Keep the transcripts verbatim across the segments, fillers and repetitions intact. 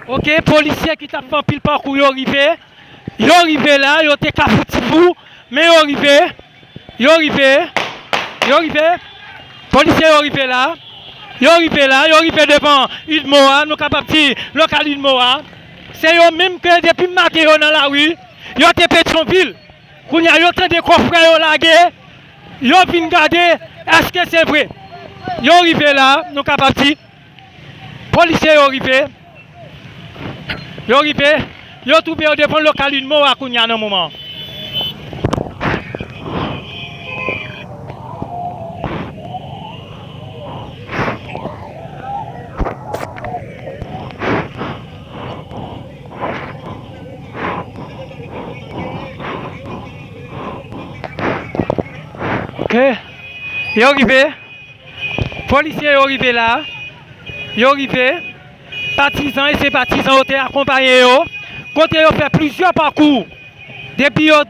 Ok, polisye ki t ap fè anpil pakou, yo rive. Yo rive la, yo te Kafou Tifou, men yo rive. Yo rive. Yo rive. Polisye yo rive la. Yo rive la, yo rive devan UDMO a, nou kapab di lokal UDMO a. Se yo menm ke depi maten yo nan lari, yo te Petyonvil. Kounye a, yo tande konfrè yo lage, yo vin gade, èske se vre? Yo rive la, nou kapab di, polisye yo rive, yo rive, yo twouve yo devan lokal UDMO a kounye a nan moman. Ok. Yo rive. Polisye yo rive la. Yo rive. Patizan e senpatizan yo te akonpaye yo. Kote yo fè plizyè pakou. Depi yo,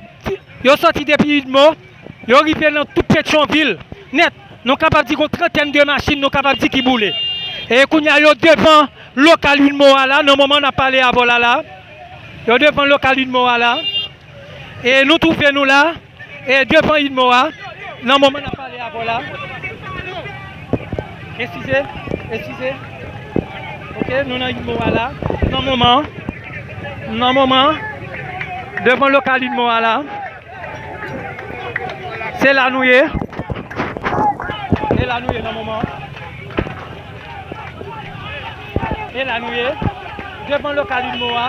yo soti depi UDMO, yo rive nan tout Petyonvil nèt. Nou kapab di gon trantèn de machin, nou kapab di ki boule. E kounye a, yo devan lokal UDMO a la, nan moman n ap pale avè w la la. Yo devan lokal UDMO a la. E nou twouve nou la, e devan UDMO a, nan moman n ap pale avè w la. Eskize, eskize. Ok, nou nan UDMO a la. Nan moman, nan moman, devan lokal UDMO a la. Se la nou ye. Se la nou ye nan moman. E la nou ye. Devan lokal UDMO a.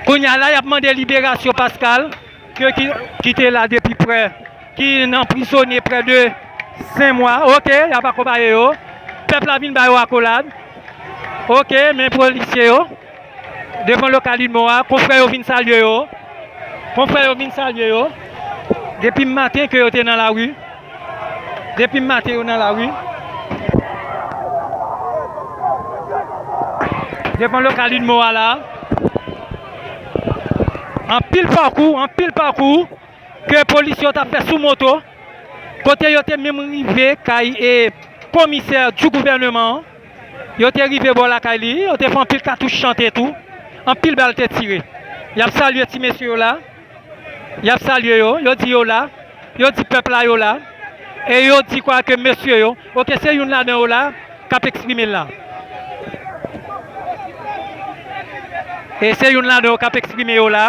Kounye a la, y ap mande liberasyon Pascal, ke ki, ki te la depi prè, ki anprizone prè de senk mwa. Ok, y ap akonpaye yo. Pèp la vin ba yo akolad. Ok, men polisye yo. Devan lokal UDMO a, konfrè yo vin salye yo. Konfrè yo vin salye yo. Depi maten ke yo te nan lari. Depi maten yo nan lari. Devan lokal UDMO a la. Anpil pakou, anpil pakou ke polis yo t ap fè sou moto. Kote yo te menm rive kay e komisè di gouvènman an. Yo te rive bò lakay li, yo te fè anpil katouch chante tou. Anpil bal te tire. Y ap salye ti mesye yo la. Y ap salye yo, yo di yo la. Yo di pèp la yo la. E yo di kwa ke mesye yo, ok, se youn ladan yo la k ap eksprime l la. E se youn ladan yo k ap eksprime yo la.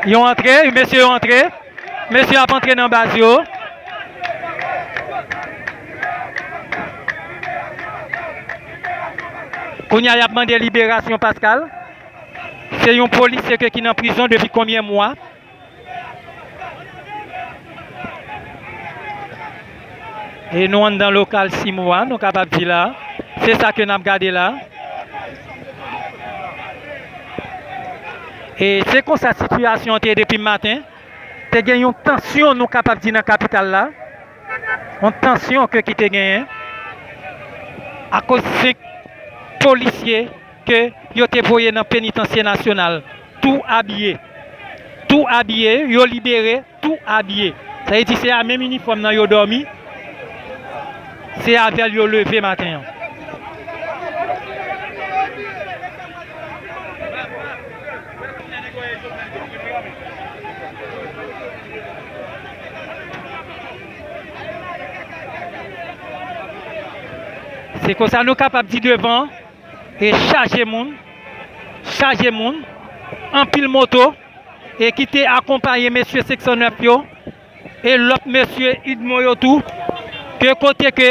Yo antre, mesye yo antre. Mesye ap antre nan baz yo. Kounye a, y ap mande liberasyon Pascal. Se yon polisye ke ki nan prizon depi konbyen mwa? E nou anndan lokal six mois, nou kapab di la. Se sa ke n ap gade la. E se konsa sitiyasyon an te ye depi maten. Te gen yon tansyon, nou kapab di, nan kapital la. Yon tansyon ke ki te genyen. Akoz senk polisye ke yo te voye nan penitansye nasyonal. Tou abiye. Tou abiye, yo libere, tou abiye. Sa vle di se a menm inifòm nan yo dòmi. Se avè l yo leve maten an. Se konsa nou kapab di devan, e chaje moun, chaje moun, anpil moto, e ki te akonpaye mesye senk san nèf yo, e lòt mesye UDMO yo tou, ke kote ke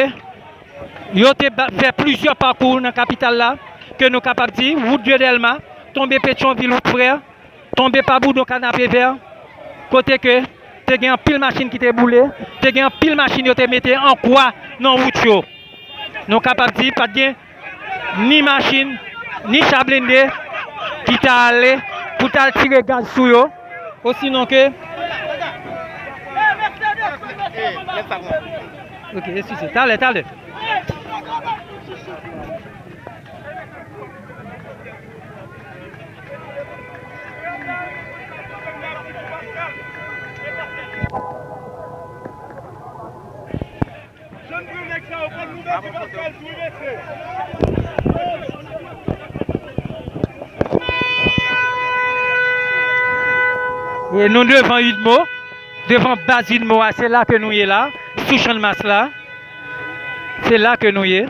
yo te ba, fè plizyè pakou nan kapital la, ke nou kapab di, wout de Dèlma, tonbe Petyonvil, wout Frè, tonbe pa Boudon Kanapevè, kote ke te gen anpil machin ki te boule, te gen anpil machin yo te mete an kwa nan wout yo. Nou kapab di, pa t gen ni machin, ni cha blende ki ta ale pou t al tire gaz sou yo, osinon ke... Ok, eskize, talè, talè. N ap pran Pascal. E nou devan Udmo, devan baz Udmo a, se la ke nou ye la, sou Channmas la. Se la ke nou ye.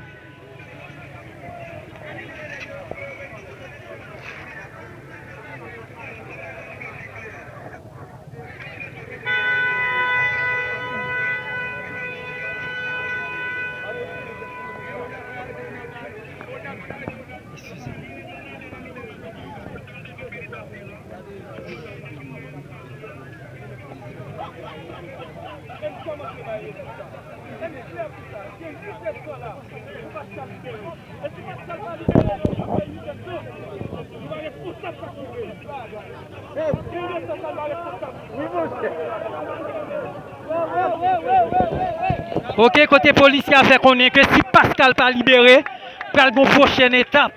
Ok, kote polisye a fè konnen ke si Pascal pa libere, pral gon pwochèn etap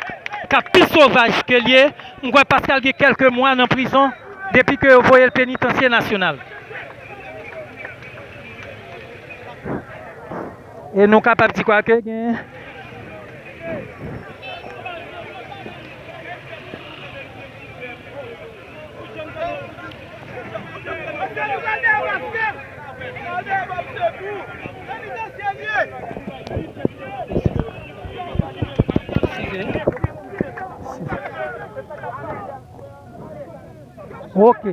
k ap pi sovaj ke l ye. M kwè Pascal gen kèlke mwa nan prizon depi ke yo voye l Penitansye Nasyonal. E nou kapab di kwa ke gen. Ok.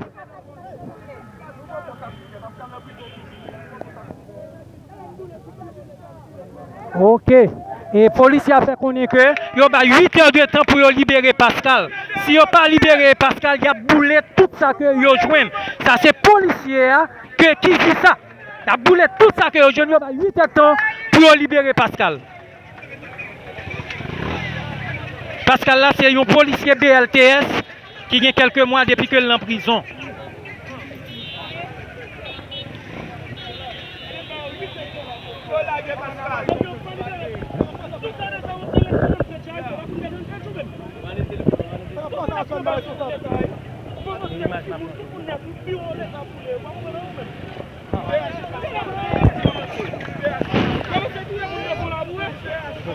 Ok. E polisye a fè konnen ke yo bay uit è de tan pou yo libere Pascal. Si yo pa libere Pascal, y ap boule tout sa ke yo jwenn. Sa se polisye a ke, ki di sa. Y ap boule tout sa ke yo jwenn, yo bay uit è de tan pou yo libere Pascal. Pascal la se yon polisye B L T S ki gen kèlke mwa depi ke l nan prizon.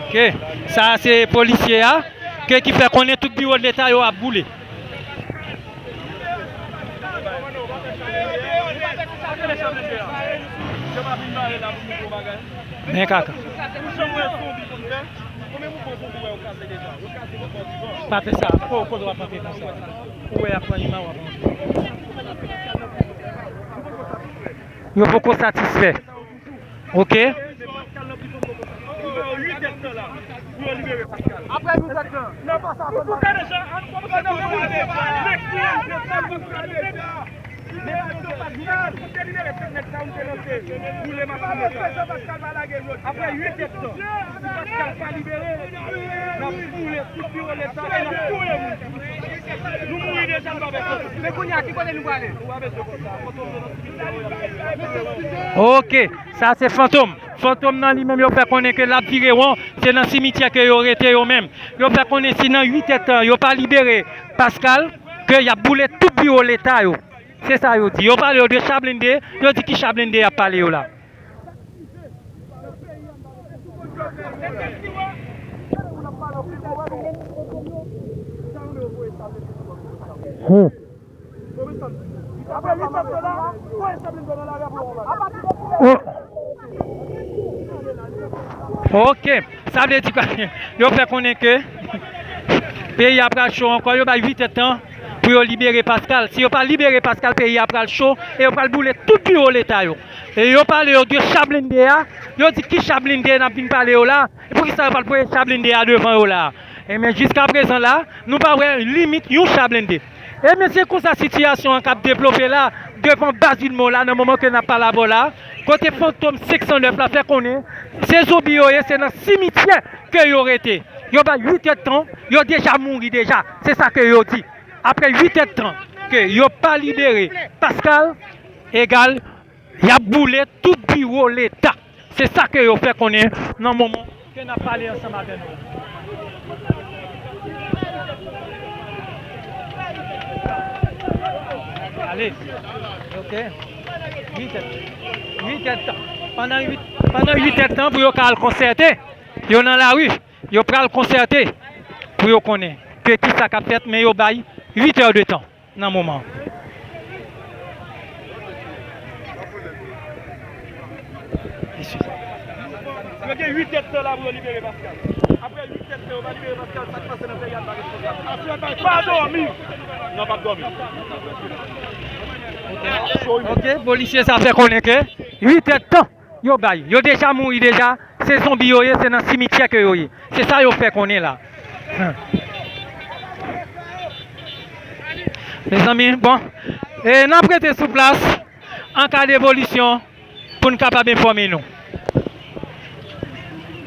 Ok, sa a se polisye a ke ki fè konnen tout biwo de leta yo ap boule. Men kaka. Pa fè sa. Ko-, kote w ap antre konsa. Ou wè y ap pran nima w ap antre. Yo poko satisfè. Ok. Apre uit èdtan. Apre uit èdtan, si Pascal pa libere, n ap boule tout biwo leta e n ap touye moun. Nou mouri deja, nou pa bezwen. Men kounye a, ki kote nou prale? Ok, sa se Fantom. Fantom nan li menm yo fè konnen ke l ap vire won, se nan simityè ke yo rete yo menm. Yo fè konnen si nan uit èdtan yo pa libere Pascal, ke y ap boule tout biwo leta yo. Se sa yo di. Yo pale yo de cha blende, yo di ki cha blende y ap pale yo la. Hmm. Oh. Ok, sa vle di kwa? Yo fè konnen ke peyi a pral cho ankò, yo bay uit èdtan pou yo libere Pascal. Si yo pa libere Pascal, peyi a pral cho e yo pral boule tout biwo leta yo. E yo pale yo de cha blende a, yo di ki cha blende n ap vin pale yo la, e poukisa yo pral voye cha blende a devan yo la? Enben, jiskaprezan la, nou pa wè limit yon cha blende. Ebyen, se konsa sitiyasyon an k ap devlope la, devan baz Udmo la, nan moman ke n ap pale avè w la, kote Fantom senk san nèf la fè konnen, se zonbi yo ye, se nan simityè ke yo rete. Yo bay uit èdtan, yo deja mouri deja. Se sa ke yo di. Apre uit èdtan ke yo pa libere Pascal, egal, y ap boule tout biwo leta. Se sa ke yo fè konnen nan moman ke n ap pale ansanm avè nou. Ale. Ok. Uit èd. Uit èdtan. Pandan uit, pandan uit èdtan pou yo ka al konsète. Yo nan lari, yo pral konsète pou yo konnen ke kisa k ap fèt, men yo bay uit è de tan nan moman an. Mesye. Yo gen uit èdtan la pou yo libere Pascal. Apre uit èdtan, yo pa libere Pascal, sa k pase nan peyi a, n pa responsab. Pa dòmi. Non, p ap dòmi. Ok, polisye sa fè konnen ke uit èdtan yo bay. Yo deja mouri deja. Se zonbi yo ye, se nan simityè ke yo ye. Se sa yo fè konnen la. Mezanmi, bon, e n ap rete sou plas an ka de evolisyon pou n kapab enfòme nou.